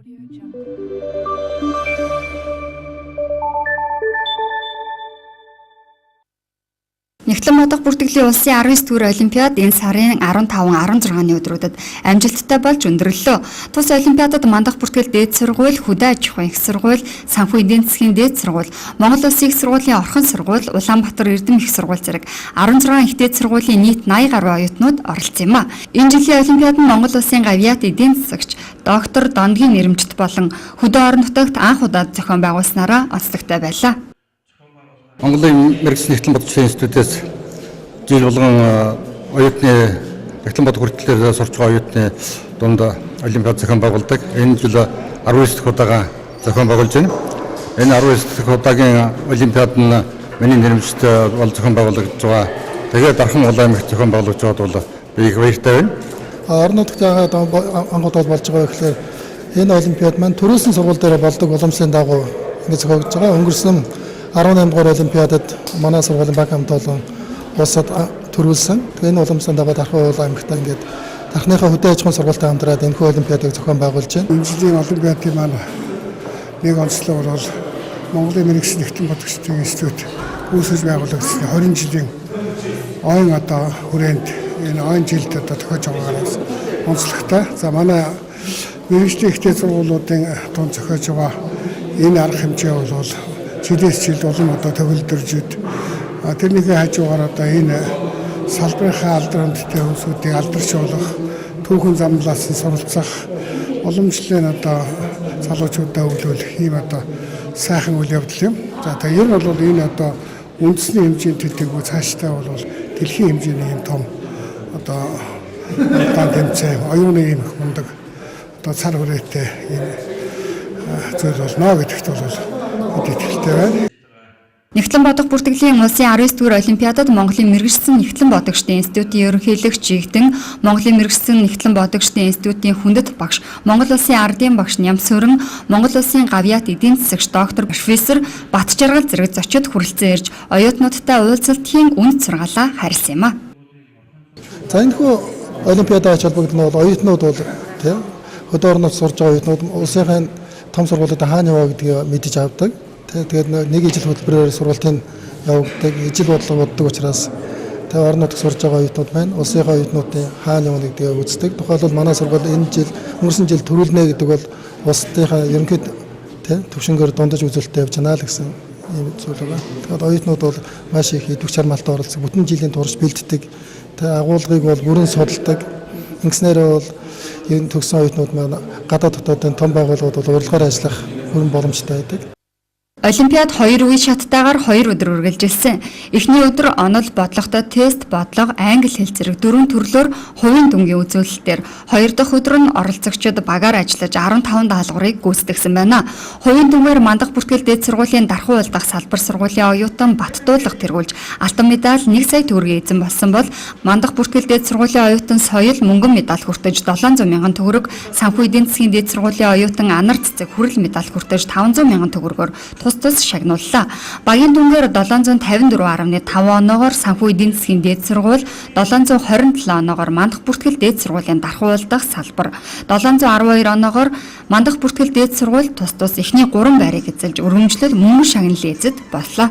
Audio Jungle. Нягтлан бодох бүртгэлийн улсын 19 дугаар олимпиад энэ сарын 15, 16-ны өдрүүдэд амжилттай болж өндөрлөлөө. Тус олимпиадад мандах бүртгэл дээд сургууль, хөдөө аж ахуйн их сургууль, санхүү эдийн засгийн дээд сургууль, Монгол Улсын их сургуулийн Орхон сургууль, Улаанбаатар Эрдэм их сургууль зэрэг 16 их дээд сургуулийн нийт 80 гаруй оюутнууд оролцсон юм а. Энэ жилийн олимпиад нь Монгол Улсын гавьяат эдийн засагч доктор Дондгийн нэрэмжит болон хөдөө орон нутагт анх удаа зохион байгуулснараа онцлогтой байлаа. Монголын мэргэжлийн нягтлан бодогчдын институтээс жил болгон оюутны нягтлан бодох хүртэлээр сурч байгаа оюутны дунд олимпиад зохион байгуулдаг. Энэ жил 19 дахь удаага зохион байгуулж байна. Энэ 19 дахь удаагийн олимпиад нь миний нэрмжт бол зохион байгуулагдаж байгаа. Тэгээд Дархан Улаан аймагт зохион байгуулагдаж байгаад бол би их баяртай байна. Орон нутагт яагаад ангууд бол болж байгаа вэ гэхээр энэ олимпиад маань төрөөсөн сургууль дээр болдог уламжлалын дагуу ингэ зохиогдож байгаа. Өнгөрсөн 18 дугаар олимпиадад манай сургуулийн баг хамт олон улсад төрүүлсэн. Тэгээ энэ уламжлалын дагуу Дархан уул аймагтаа ингээд Дархныхаа хөдөө аж ахуйн сургуультай хамтраад энэхүү олимпиадыг зохион байгуулж байна. Энэ жилийн олимпиадын маань нэг онцлог бол Монголын мэргэжлийн нягтлан бодогчдын институт үүсгэж байгуулагдсаны 20 жилийн ойн одоо хүрээнд энэ ойн жилд одоо тохиож байгаагаас онцлогтой. За манай мэргэжлийн их дээд сургуулиудын дунд зохиож байгаа энэ арга хэмжээ бол жилээс жилд улам одоо төгөлдржид тэрнийхээ хажуугаар одоо энэ салбарынхаа алдар хүндтэй хүмүүсүүдийг алдаршуулах, түүхэн замлаас нь суралцах, уламжлалын одоо залуучуудаа өвлүүлэх ийм одоо сайхан үйл явдал юм. За тэгээ ер нь бол энэ одоо үндэсний хэмжээний төдийгүй цаашдаа бол дэлхийн хэмжээний ийм том одоо удаан тэмцээн, оюуны ийм их мундаг одоо цар хүрээтэй ийм зүйл болно гэдэгт бол итгэлтэй байна. Нягтлан бодох бүртгэлийн улсын 19 дугаар олимпиадад Монголын мэргэжсэн нягтлан бодогчдын институтын ерөнхийлөгч Жигдэн, Монголын мэргэжсэн нягтлан бодогчдын институтын хүндэт багш, Монгол Улсын ардын багш Нямсүрэн, Монгол Улсын гавьяат эдийн засагч доктор профессор Батжаргал зэрэг зочид хүрэлцэн ирж оюутнуудтай уулзалтын үнд сургаалаа харилсан юм а. За энэхүү олимпиадаа ач холбогдол нь бол оюутнууд бол тий хөдөө орон нутагт сурж байгаа оюутнууд улсынхаа том сургуулиудад хаана яваа гэдгийг мэдэж авдаг. Тэгээд нэг ижил хөтөлбөрөөр сургалтын явагддаг, ижил бодлого боддог учраас тэгээ орон нутагт сурж байгаа оюутнууд маань улсынхаа оюутнуудын хаана явна гэдгийг үздэг. Тухайлбал манай сургууль энэ жил өнгөрсөн жил төрүүлнэ гэдэг бол улсынхаа ерөнхийд тий төвшөнгөөр дундаж үзүүлэлттэй явж байна л гэсэн ийм зүйл байгаа. Тэгэхээр оюутнууд бол маш их идэвх чармаалтай оролцдог, бүтэн жилийн турш бэлддэг. Тэгээ агуулгыг бол бүрэн судалдаг. Ингэснээр бол энэ төгсөн оюутнууд маань гадаад дотоодын том байгууллагууд бол урилгаар ажиллах бүрэн боломжтой байдаг. Олимпиад хоёр үе шаттайгаар 2 өдөр үргэлжилсэн. Эхний өдөр онол, бодлоготой тест, бодлого, англи хэл зэрэг дөрвөн төрлөөр хувийн дүнгийн үзүүлэлтээр, хоёр дахь өдөр нь оролцогчид багаар ажиллаж 15 даалгаврыг гүйцэтгэсэн байна. Хувийн дүнгээр мандах бүртгэл дээд сургуулийн Дархан уул дахь салбар сургуулийн оюутан Баттуулга тэргүүлж алтан медаль 1 сая төгрөгийн эзэн болсон бол мандах бүртгэл дээд сургуулийн оюутан Соёл мөнгөн медаль хүртэж 700 мянган төгрөг, санхүү эдийн засгийн дээд сургуулийн оюутан Анар цэцэг хүрэл медаль хүртэж 500 мянган төгрөгөөр тус тус шагнууллаа. Багийн дүнгээр 754.5 оноогоор санхүү эдийн засгийн дээд сургууль, 727 оноогоор мандах бүртгэл дээд сургуулийн Дархан уул дахь салбар, 712 оноогоор мандах бүртгэл дээд сургууль тус тус эхний 3 байрыг эзэлж өргөмжлөл мөнгөн шагналын эзэд боллоо.